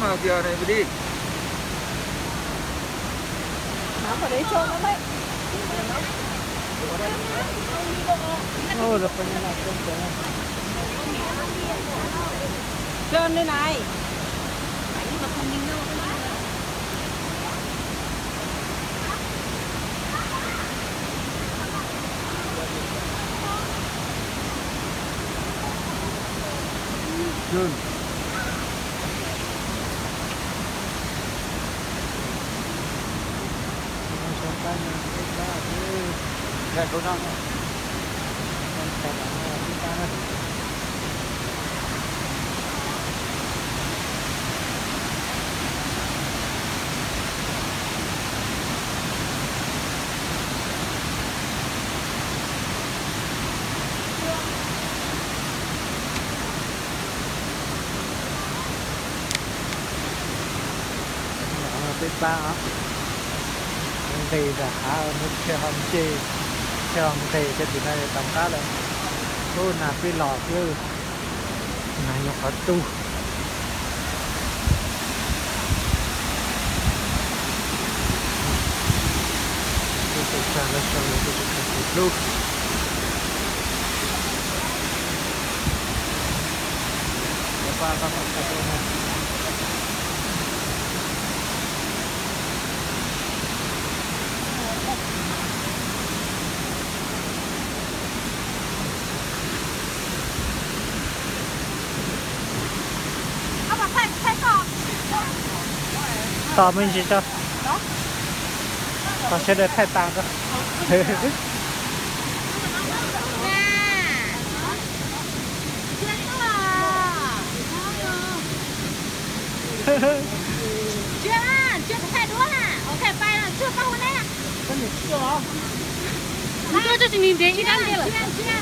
Mas tias này đi. Cho nên này. Peb pab os, nqis nram hav mus thiaj ho nce, thiaj ho nqis cov tim no yuav tau qab lawm. Ub, nag pib los thiab, nag nyob qhov tu. Tus txawg los sau tus tsis txawg tus hlub. Tos me ntsis tso, tos sawv daws thaij tas tso. Ntsia, ntsia kuv thaij duab na. Ok, pais los tsuag koj hu neb. Ntsia, ntsia, ntsia.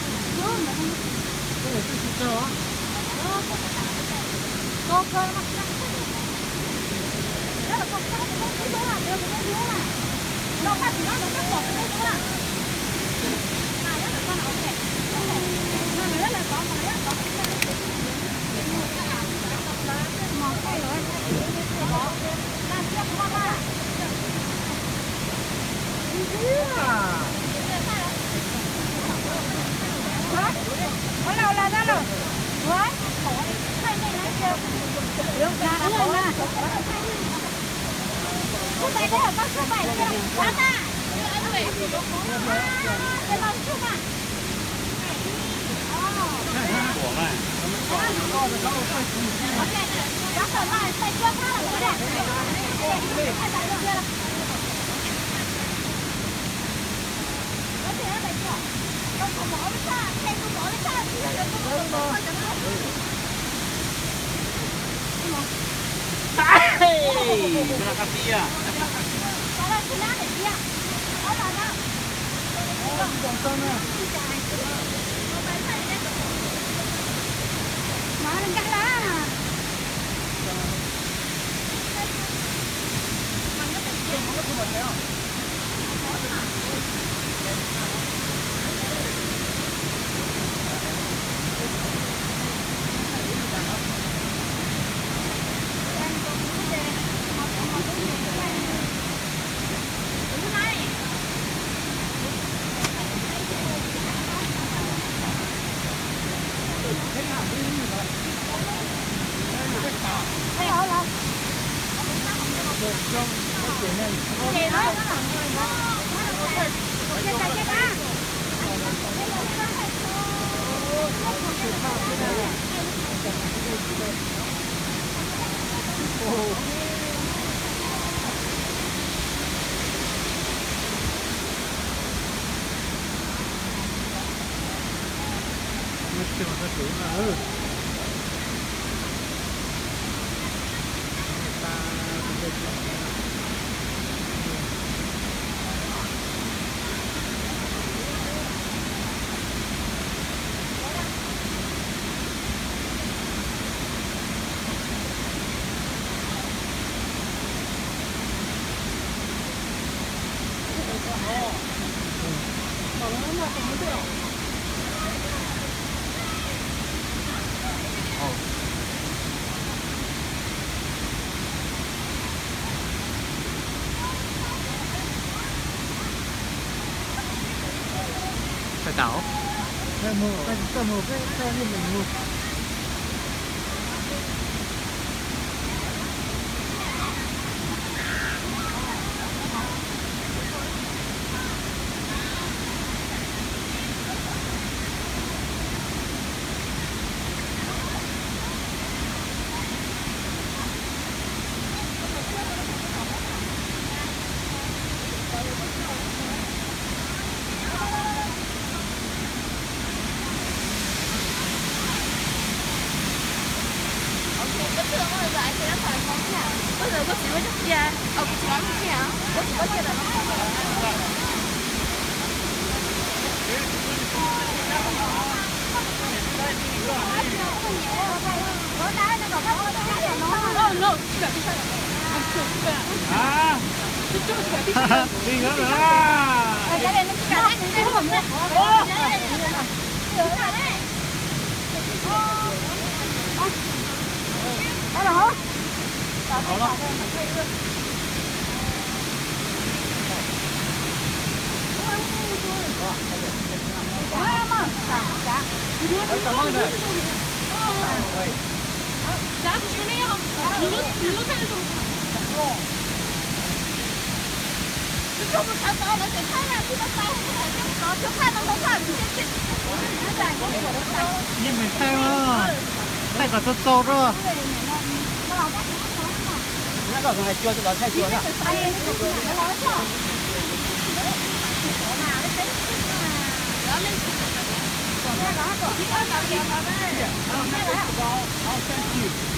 Tau. Mus, tau mus, peb tau li lem mus. Yeej meem thaij os, thaij kom txaus txaus rau.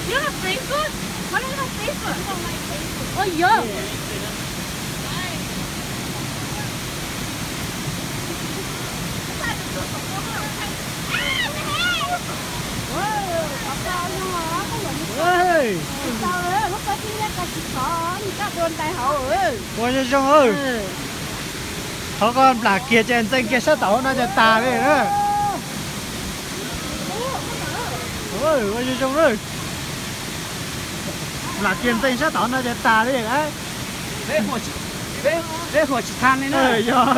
You have Facebook? What is on Facebook? Oh, yeah. Ua zoo zoo, qhov ko nplam kiag ces ntxeev kiag sab tom no ces tas li na. Ua zoo zoo, nplam kiag ntxeev sab tom no ces tas li lauj. Peb huam tsis thaj li na. Yog.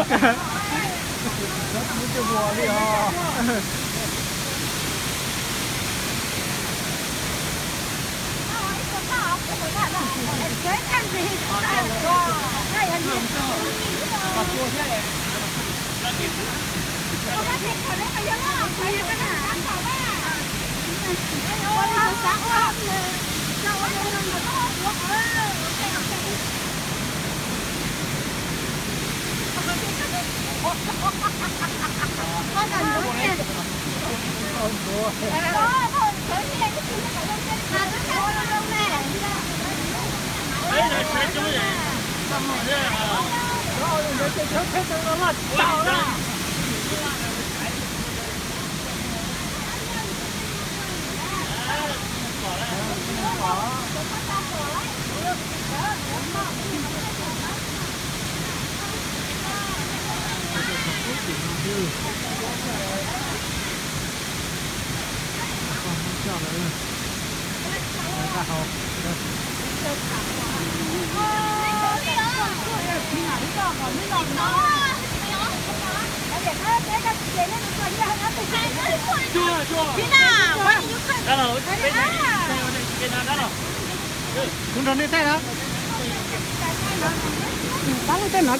Kuv nrog nej thaij na. Pab leej thaij no.